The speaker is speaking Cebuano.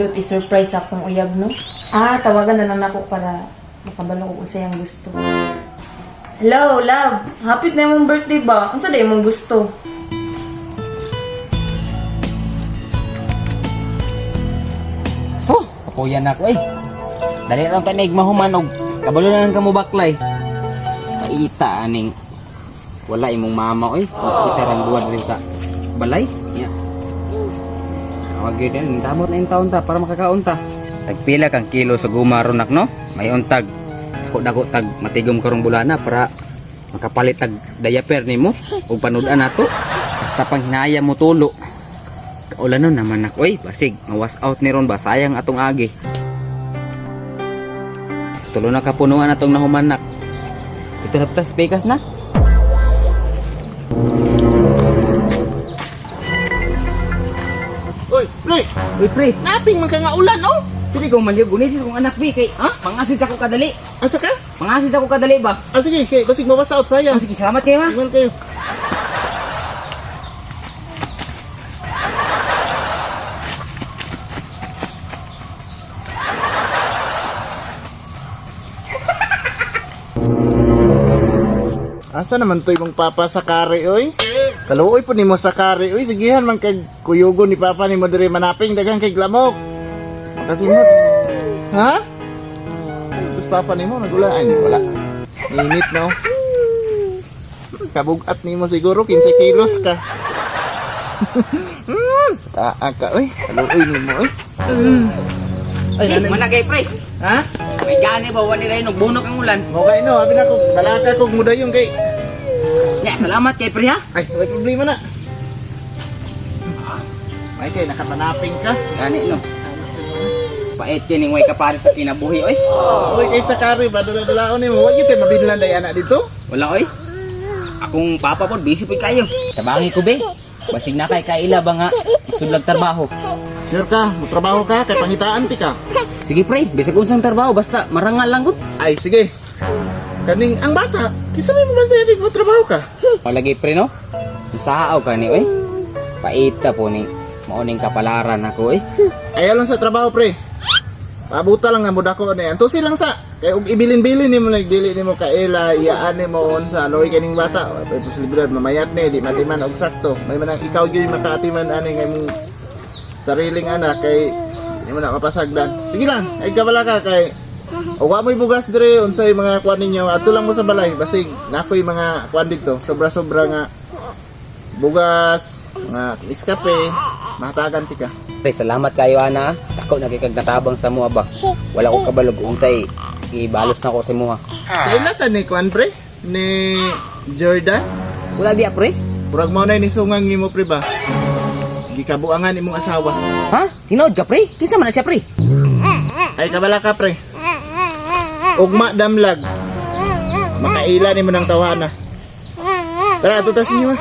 Nindot i-surprise akong uyab, no? Ah, tawagan na lang nako para makabalo ko kung ang gusto. Hello, love. Hapit na imong birthday ba? Unsa day imong gusto? Oh, kapuyan ako eh. Dali lang tanig mahuman og kabalo na lang kamo baklay. Paita aning wala imong mama oy. Kita rang buwan rin sa balay. Ya. Tawag yun din, damot na yung taon ta para makakaon ta. Tagpila kang kilo sa guma ron nak no? May untag. Ako dako tag matigom karong bulana para makapalit tag diaper nimo ug panud-an nato. Basta pang hinaya mo tulo. Kaulanon naman ako, oy, basig, mawas out ni ron ba, sayang atong agi. Tulo na kapunuan atong nahumanak. Ito na tas pikas na. Uy, pre, Uy, pre, naping man ka nga ulan, oh. pwede kong maliyog. Unisis kong anak, bi, kay ha? Pangasin sa ko kadali. Asa ka? Pangasin sa ko kadali ba? Ah, sige, kay basig mawas out sayang. Ah, sige, salamat kayo, ha. Ingat kayo. Asa naman to imong papa sa kare oy? Kaluoy po nimo sa kare oy. Sigihan man kag kuyugo ni papa nimo diri manaping daghang kay lamok. Makasimot. Ha? Tapos papa nimo nagula ay wala. Init no. Kabugat nimo siguro 15 kilos ka. Taa ka oy. Kaluoy nimo oy. Ay, Eh, mana kay pre. Ha? May gani ba wani rin bunok ang ulan. Mo kay no, abi na ko balaka kog mudayon kay. Ya, salamat kay pre ha. Ay, may problema na. Ay, kay nakapanaping ka. Gani no. Pait kining way kapare sa kinabuhi oy. Oy, kay sa kare ba dula-dulaon nimo. Wa gyud kay mabinlan day anak dito. Wala oy. Akong papa pod busy pod kayo. Tabangi ko be. Basig na kay kaila ba nga isudlag trabaho. Sure ka, motrabaho ka kay pangitaan ti ka. Sige pre, bisag unsang trabaho basta marangal lang gud. Ay, sige. Kaning ang bata, kinsa may mabantay mo trabaho ka? Palagi pre no. Saaw ka ni oy. Paita po ni mao ning kapalaran ako eh. Ayaw lang sa trabaho, pre. Pabuta lang nga mudako ni. Antusi lang sa kay og ibilin-bilin nimo like dili nimo kaila, iyaan nimo unsa loy kaning bata. May posibilidad mamayat ni di matiman og sakto. May manang ikaw gyud makaatiman ani nga imong sariling anak kay di mo na mapasagdan. Sige lang, ay kabala ka kay o wa mo'y bugas dire unsay mga kuan ninyo adto lang mo sa balay basig nakoy mga kuan dito sobra-sobra nga bugas mga iskape mahatagan ti ka. Pre, salamat kayo ana. Ako na kay kag natabang sa mua ba. Wala ko kabalog unsay ibalos na ko sa mua. Sa ila ka ni Kwan pre? Ni Jordan? Wala biya pre. Murag mao na ni sungang nimo pre ba? Gikabuangan imong asawa. Ha? Tinuod ka pre? Kinsa man na siya pre? Ay kabala ka pre. Ugma damlag. Makaila nimo ng tawhana. Tara ato ta sa inyo ah.